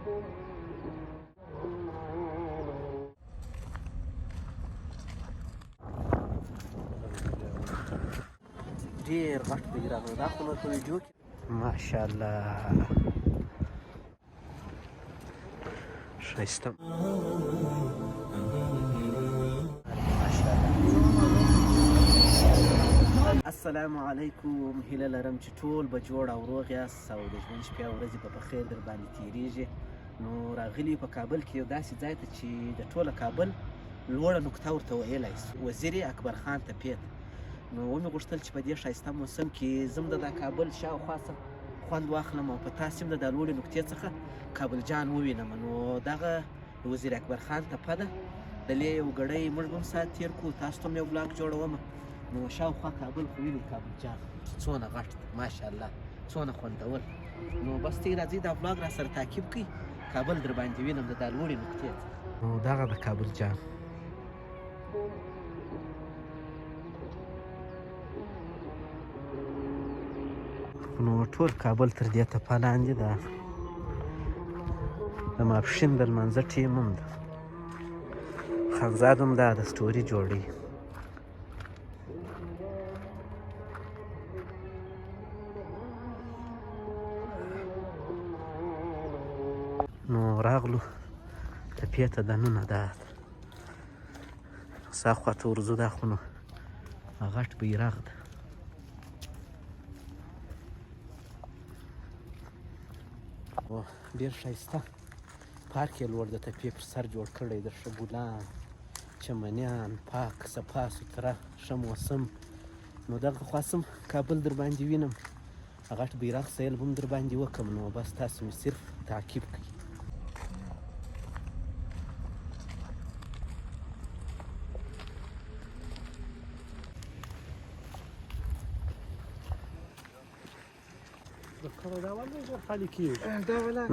ډیر غټ بیرغ دا خو نو په ویډیو کې ماشاءالله ښایسته. السلام علیکم، هیله لرم چې ټول به جوړ او روغ یاست او د ژوند شپې او ورځې به په خیر در باندې تیریږي. نو راغلي په کابل کې یو داسې ځای ته چې د ټوله کابل لوړه نقطه ورته ویلای سو، وزیر اکبر خان تپې ته. نو ومې غوښتل چې په دې ښایسته موسم کې زم د دا کابل شاوخوا څخه خوند واخلم او په تاسې هم د دا لوړې نقطې څخه کابل جان ووینم. نو دغه د وزیر اکبر خان تپه ده، د لې یو ګړی موږ به هم ساعت تېر کړو، تاسو ته هم یو بلاک جوړوم. نو شاوخوا کابل خو وینئ، کابل جان چې څونه غټ دی ماشاءالله، څونه خوندور. نو بس تی راځئ دا بلاګ را سره تعقیب کړئ، کابل در باندې وینم د دا لوړې نقطې څخه. نو دغه د کابل جان نو ټول کابل تر دې تپه لاندې ده. د ماپښین د لمانځه ټیم هم ده، خانزاد هم دا د سټوري جوړوي. نو راغلو تپې ته دننه، دا سا خواته ورځو، دا خو نو غټ بیرغ ده. ډېر ښایسته پارک یې لوړ د تپې پر سر جوړ کړی د ښه ګلان، چمنیان، پاک صفا سوتره، ښه موسم. نو دغه خوا سم کابل در باندې وینم، غټ بیرغ سیل به هم در باندې وکم. نو بس تاسو مې صرف تعقیب کړئ.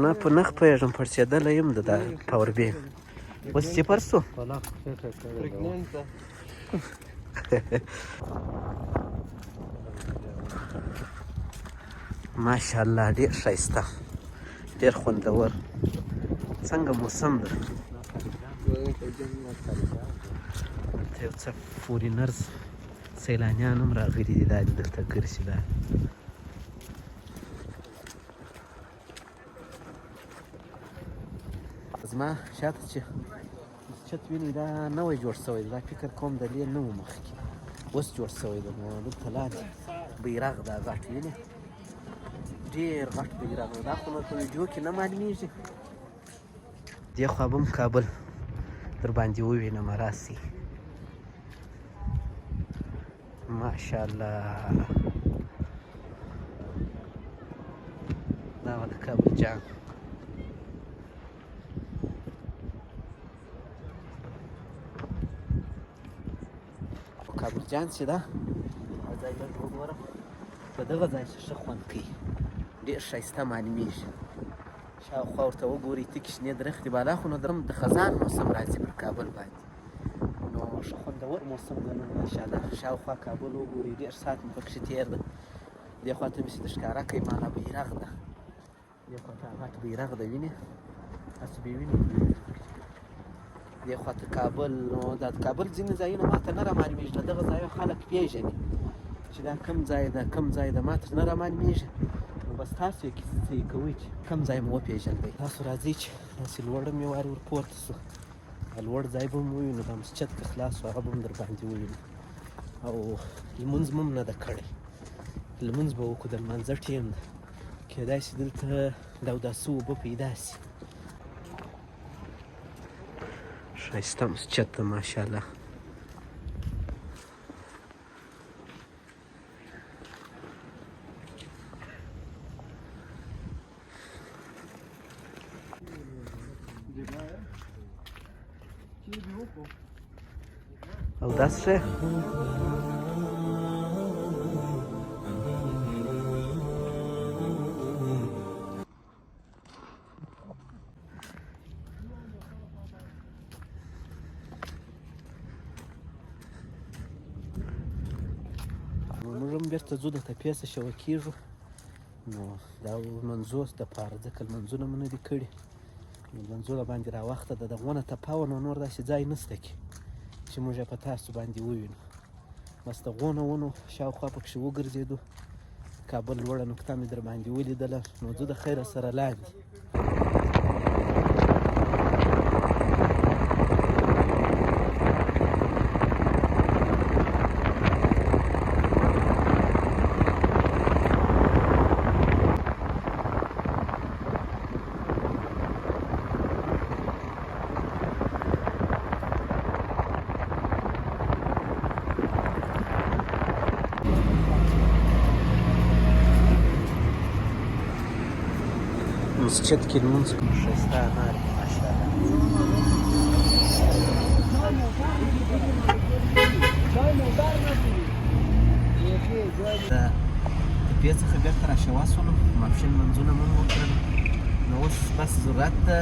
نه په نخ پوهېږم، پړسېدلی یم د دا پاور بینک اوس صفر سو. ماشاءالله ډېر ښایسته، ډېر خوندور. څنګه موسم ده؟ دلته یو څه فورینرز سیلانیان هم راغلي دي، دا دي دلته ګرځي. دا زما شاته چې چت وینئ دا نوی جوړ شوی دی، دا فکر کوم د دې نه و مخکې، اوس جوړ شوی دی. نو دلته لاندې بیرغ دا غټ وینئ، ډېر غټ بیرغ دی، دا خو نو په ویډیو کې نه معلومیږي. دې خوا به هم کابل در باندې ووینم، راسي ماشاءالله. دا د کابل جان کابل جان چې ده ځای لږ وګوره، په دغه ځای چې ښه خوند کوي، ډېر ښایسته معلومیږي. شاوخوا ورته وګورئ، تکې شنې درختې، بالا خو نو د خزان موسم راځي پر کابل باندې، نو ښه خوندور موسم ده. نو ماشاءالله شاوخوا کابل وګورئ، ډېر ساعت مې پکښې تېر ده. دې خوا ته مې چې د ښکاره کوي مانا بیرغ ده، دې خوا ته غټ بیرغ ده، وینې تاسو به وینئ. دې خوا ته کابل، نو دا د کابل ځینې ځایونه ماته نه رامعلومېږي، له دغه ځایه خلک پېژني چې دا کوم ځای ده کوم ځای ده، ماته نه رامعلومېږي. نو بس تاسو یې کیسې کوئ چې کوم ځای مو وپېژندی. تاسو راځئ چې داسې لوړه مې وارې ورپورته سو، لوړ ځای به مو ووینو، دا مسجد که خلاص سو هغه به هم در باندې ووینو. او لمونځ مو هم نه ده کړی، لمونځ به وکړو، د لمانځه ټیم ده، کېدای شي دلته د اوداسه اوبه پیدا سي. ښایسته مسجد ده ماشاءالله. او داس شه موږ هم بېرته ځو د تپې څخه شوه کېږو. نو دا لمنځو دپاره ځکه لمنځونه مو نه دي کړي. نو منزله باندې راوخته ده، د غونه تپه وه، نو نور داسې ځای نشته کې چې موږ یې په تاسو باندې ووینو. بس د غونه ونو شاوخوا پکښې وګرځېدو. کابل لوړه نقطه مې در باندې ولیدله، نو ځو د خیره سره لاندې. مسجد کې لمونځ کوم. ښایسته انار دي ماشاءالله. د تپې څخه بېرته راشوا سولو، ماپښین لمونځونه مونږ وکړل. نو اوس بس ضرورت ده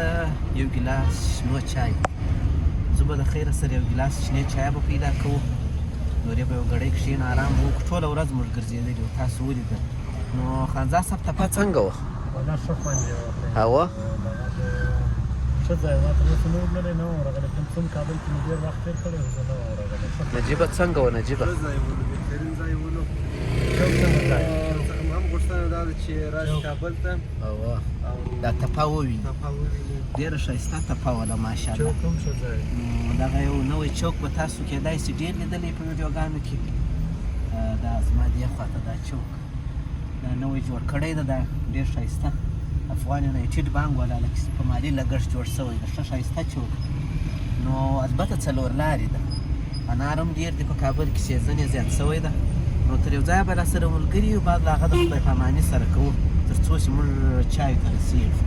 یو ګیلاس شنو چای. زه به د خیره سره یو ګیلاس شنې چای به پیدا کوو، نورې به یو ګړی کښېنو، ارام به وکړو. ټوله ورځ موږ ګرځېدلي وو، تاسو ولیدل. نو خانزاد صاحب تپه څنګه وه؟ ولا ښه خوند یې وکړ. هوا ښه ځای ما تر اوسه نه و تللی، نه وم ورغلی. کوم څوم کابل کې مې ډېر وخت تېر کړی خو زه نه وم ورغلی. ښه نجیبه څنګه وه نجیبه؟ ښه ځای و، بهترین ځای و. نو چوک څنګه ځای؟ څخه هم غوښتنه دا ده چې راشي کابل ته او او دا تپه وویني. تپه وویني. ډېره ښایسته تپه وله ماشاءالله. چوک هم ښه ځای. نو دغه یو نوی چوک به تاسو کېدای سي ډېر لیدلی په ویډیوګانو کې. دا زما دې خواته دا چوک دا نوی جوړ کړی ده، دا ډېر ښایسته افغان یونایټډ بانک والا لکه په مالي لګښت جوړ شوی ده. ښه ښایسته چوک. نو البته څلور لارې ده، انار هم ډېر دي په کابل کې، season یې زیات شوی ده. نو تر یو ځایه به را سره ملګري یو، بعد له هغه د خدای پاماني سره کوو تر څو چې موږ چایو ته رسېږو.